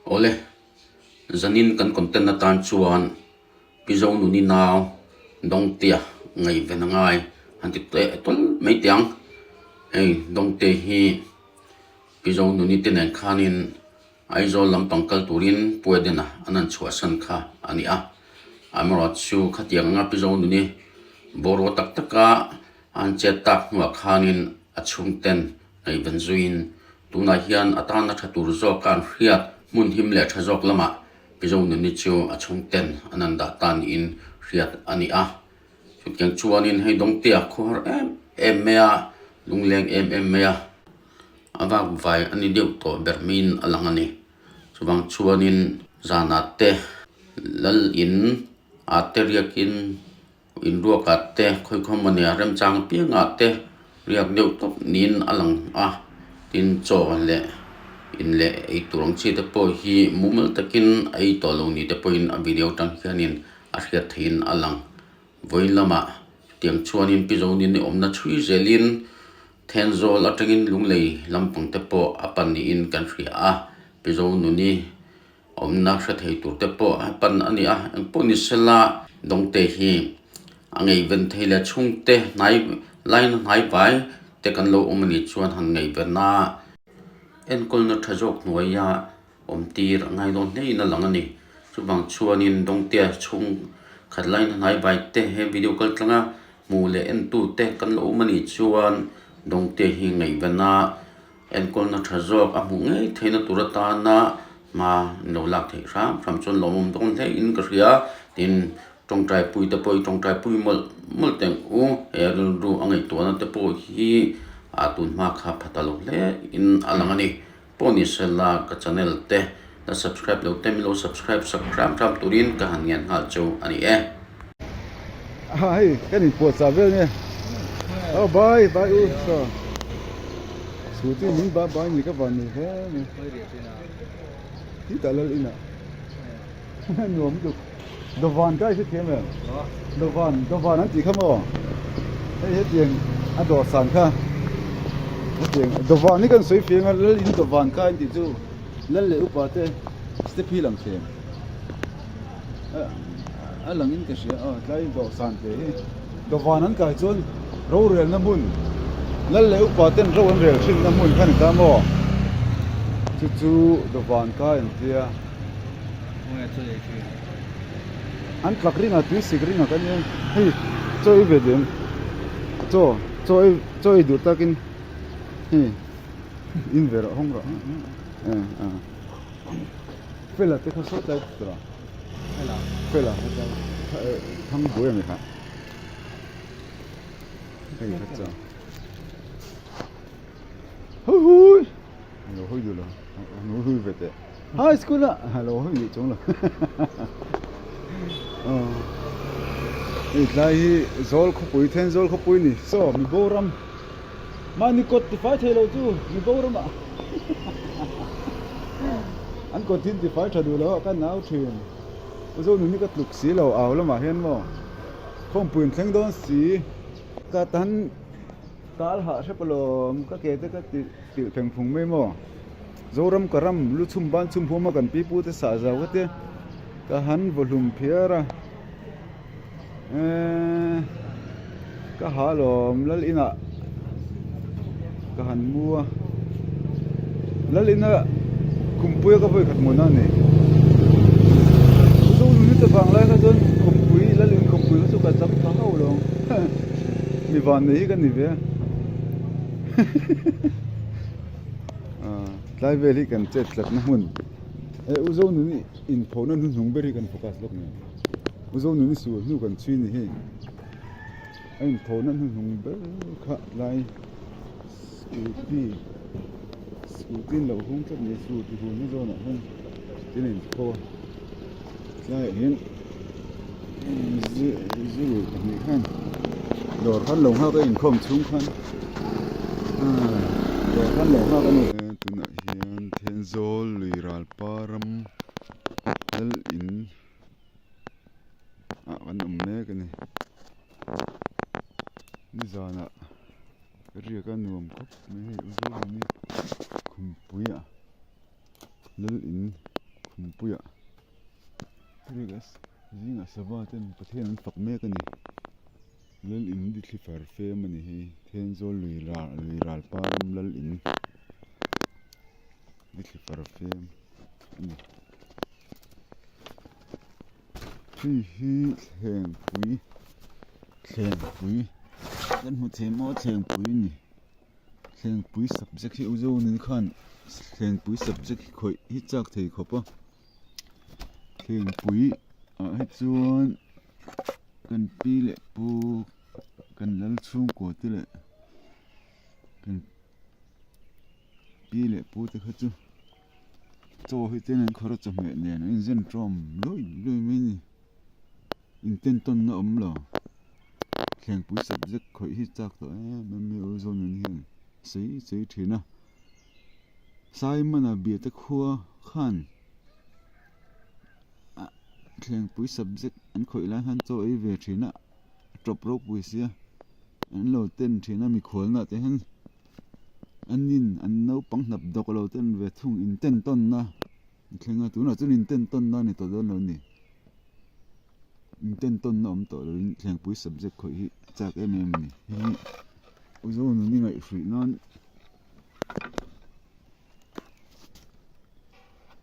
Awle, zanin kan content atan chuan Pi Zonuni nau Dawngtea ngaihven a ngai han ti teh tawl mai teh ang. Hei Dawngte hi Pi Zonuni te nen khanin Aizawl lampang kal turin Pu Edena an han chhuahsan kha a ni a. Amaherawhchu khatiang anga Pi Zonuni boruak tak taka a han chet tak hnuah khanin a chhungten Ngaihven zuiin tunah hian a tana tha tur zawk a an hriat hmun him leh tha zawk lamah Mizo nunni chu a chhungten an an dah ta niin hriat a ni a. Chutiang chuanin hei Dawngtea khuahar em em mai a, lungleng em em mai a, a vak vai a ni deuh tawh ber maiin a lang a ni. Chuvang chuanin zanah te lal in ah te riakin Inruakah te, khawikhawm maw nia remchang apiangah te riak deuh tawp niin a lang a, tin chaw leh in leh ei tur ang chi te pawh hi mumal takin a ei tawh lo ni te pawhin a video atang hianin a hriat theihin a lang. Vawiin lamah chutiang chuanin Pi Zonin i awmna chhui zelin Thenzawl atangin Lunglei lampang te pawh a pan niin kan hria a, Pi Zonuni Awmna hre thei tur te pawh a pan a ni a, engpawh ni sela Dawngte hi a ngaihven thei leh chhungte hnai laina hnai vai te kan lo awm a nih chuan han ngaihven a, enkawlna tha zawk hnuaia awm tir a ngai dawn hlein a lang a ni. Chuvang chuanin Dawngtea chhung khat laina hnai vai te he video kal tlanga hmuh leh entu te kan lo awm a nih chuan Dawngte hi ngaihven a, Enkawlna tha zawk a hmuh ngei theihna tur atana hma an lo lak theih hram hram chuan lawmawm dawn hle in ka hria tin tawngtai pui te pawh hi tawngtai pui mawlh mawlh teh ang u he rilru a ngaihtuahna te pawh hi ah tun hma kha pha ta lo hle in a lang a ni pawh ni sela ka channel te la subscribe lo te min lo subscribe sak hram hram turin ka han ngen nghal chu a ni e. A hei kan inpuahchah vel nge aw bye bye u saw scooty min bye bye ni ka van ni hle mai tih lal inah nuam lutuk dawvan ka hre thiam em dawvan dawvan an tih kha maw hei hetiang a dawhsan kha hetiang dawvan hi kan sawi fiang a lal in dawvan kha an tih chu lal leh upa te step hi lang thleng. a langin ka hria a tlai dawhsan te hi dawhvan an kai chuan rorelna hmun lal leh upa ten ro an rel thinna hmun kha a ni ta maw chu chu dawhvan kai an tia an tlak ringah tui sik ringah ka nia hei chaw ei ve duh em chaw chaw ei chaw ei duh takin hei in ve rawh hawng rawh a. Fela te kha saw tlai tur a Fela Fela kha tlai thang buai ani kha hei kha chuan hui hui lo hui duh lo lo hui ve teh high school ah lo hui duh chuang lo hei tlai hi zawl khawpui then zawl khawpui ni saw mi boram Mahni kawt tifai thei lo chu mi boramah an kawt hi an tifai tha duh lo a, ka nau thin. U Zonun hi ka tluk si lo au lamah hian maw khawmpui an thleng dawn si. Ka tan tal hah hrep alawm ka ke te ka ti tilh pheng phung mai maw. Zoram ka ram lu chhum ban chhum huam a kan pipu te sah zau ka tia ka han vaw hlum phiar a. Eee ka ha lawm lal inah ka han mu a lal ina khumpui a ka vawi khat hmuhna a ni chu ni te vang lai kha chuan khumpui lal in khumpui kha chu ka cham tha hauh lo ang mi van nei hi ka ni ve a tlai vel hi kan chet tlatna hmun e u Zonuni inphona hnuhnung ber hi kan focus lawk nen. U Zonuni sual hnu kan chhui ni hei a inthawhna hnuhnung ber kha tlai scooty scooty an lo hung tlat mai scooty hunna zawnah hian tin a inpho a tlaiah hian zurui pahnih khan dawr khan lo nghak a inkhawm chhung khan dawr khan lo nghak a ni. Tunah hian Thenzawl lui ralpa ram lal in. ah kan awm mek a ni nizanah riak a nuam khawp mai hei u zawk ang hi khumpui ah lal in. Khumpuiah zingah sava ten Pathian an fak mek a ni. Lal in di thli far fem a ni hei Thenzawl lui ral lui ral pa ram lal in di thli far fem a ni. Hei hi thlengpui thlengpui kan hmu thei maw thlengpui a ni. Thlengpui subject hi u Zonin khan thlengpui subject hi khawih hi chak thei khawp a thlengpui ah hi chuan kan pi leh pu kan lal chhungkua te leh kan pi leh pu te kha chu chaw hi ten an khawrh a chawhmeh nen an inzen tawm luai luai mai a ni. Intentawnna awm lo. Thlengpui subject khawih hi chak tawh em em mai u Zonun hian sawi sawi thin a. Simon-a biate khua khan ah thlengpui subject an khawih lai khan chaw ei ve thin a, a tawp ropui sia an lo ten thin a mikhualna te hian an nin an naupang hnap dawk lo ten ve thung intentawnna. A thleng a tunah chuan intentawnna a ni tawh dawn lo a ni intentawnna awm tawh loin thlengpui subject khawih hi a chak em em a ni hei hi u Zonuni ngaihhruih nan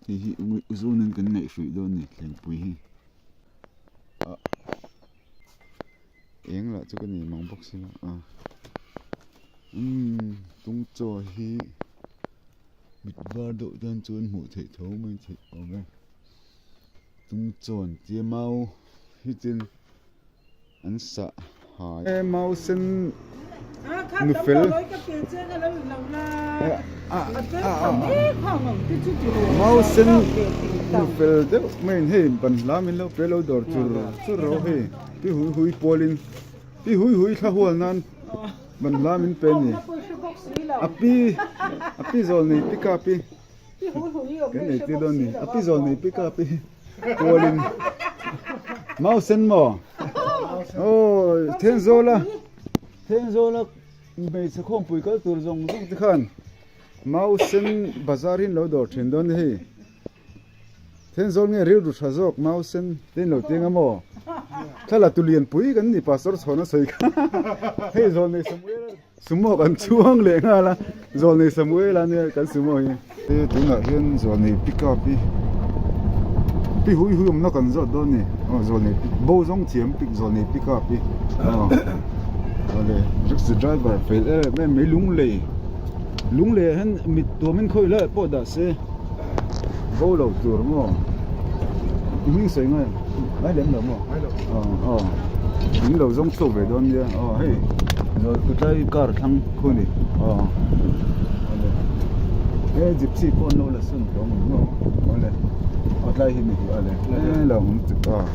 hei hi u Zonuni kan ngaihhruih dawn a ni thlengpui hi ah eng lah chu ka nei mang bawk si lo a umm tung chaw hi. Mit var deuh tan chuan hmuh theih tho mai theih awm e tung chuan tia mau hi chuan an sah hai e mau sen nu fel mau sen nu fel deuh mai in hei ban hla min lo pe lo dawr chur chur ro hei ti hui hui pawl in ti hui hui thla hual nan. Ban hla min pe ni. A pi a pi zawl nei pick up i. Kan nei tir dawn ni. A pi zawl nei pick up i. Kualin. Mau sen maw? Oh, Thenzawla. Thenzawla hmeichhe khawmpui kal tur zawng zawng te khan mau sen bazar hi an lo dawr thin dawn ni hei. Thenzawl nge rilru tha zawk mau sen te in lo tiang a maw? Thla tu lian pui kan ni pastor chhawn a sawi kha hei zawl nei Samuel a sumo kan chhuang leh nghal a zawl nei Samuel a nia kan sumo hi. He tunah hian zawl nei pick up hi pi hui hui awmna kan zawt dawn a ni aw zawl nei bo zawng thiam pick zawl nei pick up hi aw awle taxi driver fel em em mai lunglei lunglei ah hian mit tuamin khawi lai ah pawh dah se. Bo lo tur maw? I hming sawi ngai ngai lem lo maw? Aw aw in lo zawng chhuak ve dawn nia aw hei zawl kutlai car thlang khu ni aw awle he gypsy pawh an lo la sawn tawh ang maw awle aw tlai hi ni hi awle he lo awm chuk aw.